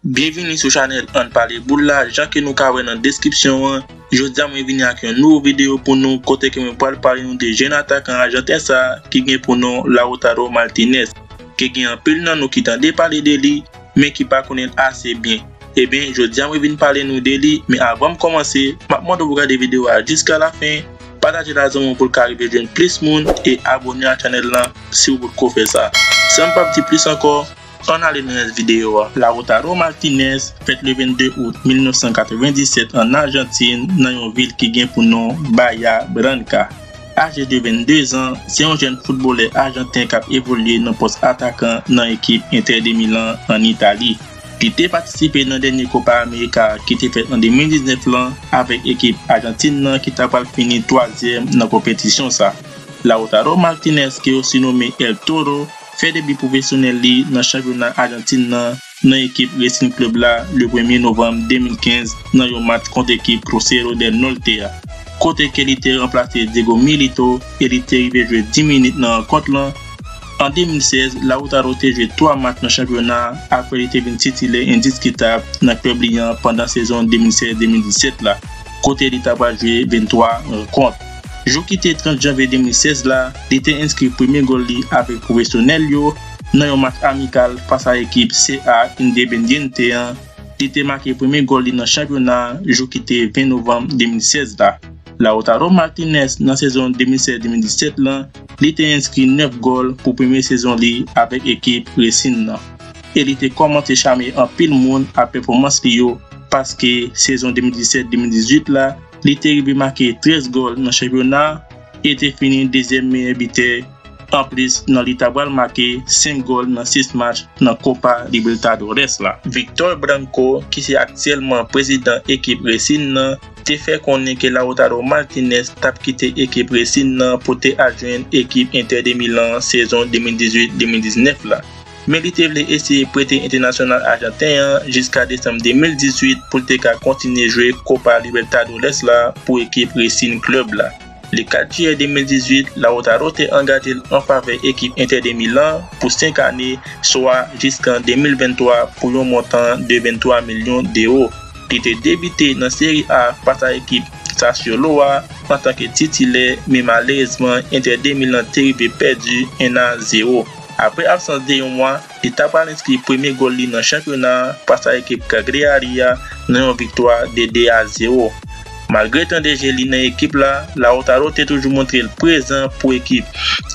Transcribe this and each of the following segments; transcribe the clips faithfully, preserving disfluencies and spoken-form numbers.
Byenvini sou chanèl Ann Pale Boul la, jan ke nou ka wè nan deskripsyon an. Jodi a mwen vini ak yon nouvo videyo pou nou, kote ke mwen pral pale nou de jèn atakan ajanten sa a ki gen pou non Lautaro Martinez, ke gen anpil nan nou ki tande pale de li, men ki pa konnen l ase byen. Ebyen, jodi a mwen vin pale nou de li, men avan m kòmanse, m ap mande w pou gade videyo a jiska lafen, pataje l a zanmi w pou l ka rive jwenn plis moun, e abòne a chanèl lan si w potko fè sa. San m p ap di plis ankò, ann ale nan rès videyo a. Lautaro Martinez fèt le vennde out mil nèf san katrevenndisèt ann Ajantin, nan yon vil ki gen pou non Bahía Blanca. Aje de vennde zan, se yon jèn foutbolè ajanten k ap evolye nan pòs atakan nan ekip Inter de Milan ann Itali. Li te patisipe nan dènye Copa America ki te fèt an de mil diznèf lan avèk ekip Ajantin nan ki ta pral fini twazyèm nan konpetisyon sa. Lautaro Martinez, ke yo sinome El Toro, fè debi pwofesyonèl li nan chanpyona Ajantin nan, nan ekip Racing Club la, le premye novanm de mil kenz, nan yon match kont ekip Crucero del Norte a, kote ke li te ranplase Diego Milito e li te rive jwe dis minit nan rankont lan. An de mil sèz, Lautaro te jwe twa match nan chanpyona a, apre li te vin titilè endiskitab nan klèb li an pandan sezon de mil sèz de mil disèt la, kote li ta pral jwe venntwa rankont. Jou ki te trant janvye de mil sèz la, li te enskri premye gòl li avèk pwofesyonèl yo nan yon match amikal fas a ekip C A Independiente an. Li te make premye gòl li nan chanpyona a jou ki te ven novanm de mil sèz la. Lautaro Martinez nan sezon de mil sèz de mil disèt lan, li te enskri nèf gòl pou premye sezon li avèk ekip Racing nan. E li te kòmanse chame anpil moun ak pèfòmans li yo, paske sezon de mil disèt de mil dizuit la, li te rive make trèz gòl nan chanpyona a e te fini dezyèm meyè bitè. Anplis, nan li ta pral make senk gòl nan sis match nan Copa Libertadores la. Victor Branco, ki se aktyèlman prezidan ekip Racing nan, te fè konnen ke Lautaro Martinez t ap kite ekip Racing nan pou te al jwenn ekip Inter de Milan sezon de mil dizuit de mil diznèf la. Men li te vle eseye prete entènasyonal ajanten an jiska desanm de mil dizuit pou l te ka kontinye jwe Copa Libertadores la pou ekip Racing Club la. Le kat jiyè de mil dizuit, Lautaro te angaje l an favè ekip Inter de Milan pou senk ane, swa jiskan de mil venntwa, pou yon montan de venntwa milyon dewo. Li te debite nan Serie A fas a ekip Sassuolo a antanke titilè, men malerezman, Inter de Milan te rive pèdi en a zewo. Apre absans de yon mwa, li ta pral enskri premye gòl li nan chanpyona a fas a ekip Cagliari a nan yon viktwa de de a zewo. Malgre tan de je li nan ekip la, Lautaro te toujou montre l prezan pou ekip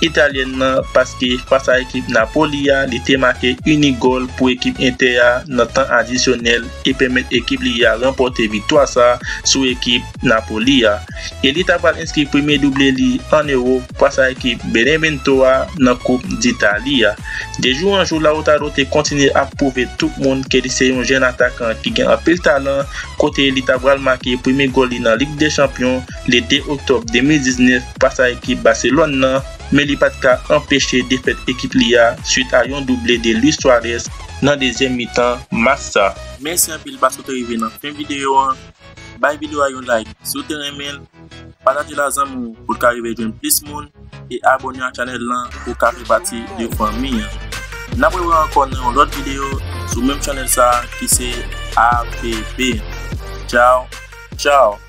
italyèn nan, paske fas a ekip Napoli a, li te make inik gòl pou ekip Inter a nan tan adisyonèl e pèmèt ekip li a ranpòte viktwa sa a sou ekip Napoli a. E li ta pral enskri premye double li ann Ewòp fas a ekip Benevento a nan Koup Ditali a. De jou an jou, Lautaro te kontinye ap pwouve tout moun ke li se yon jèn atakan ki gen anpil talan, kote li ta pral make premye gòl li nan Lig dè Chanpyon le de oktòb de mil diznèf fas a ekip Baselòn nan, men li pa t ka anpeche defèt ekip li a swit a yon double de Luis Suarez nan dezyèm mitan match sa. Mèsi anpil paske w te rive nan fen videyo an. Bay videyo a yon like si w te renmen l, pataje l a zanmi w pou l ka rive jwenn plis moun, e abòne a chanèl lan pou w ka fè pati de fanmi an. N ap rewè ankò nan yon lòt videyo sou menm chanèl sa a ki se A P P. Tchaw, tchaw.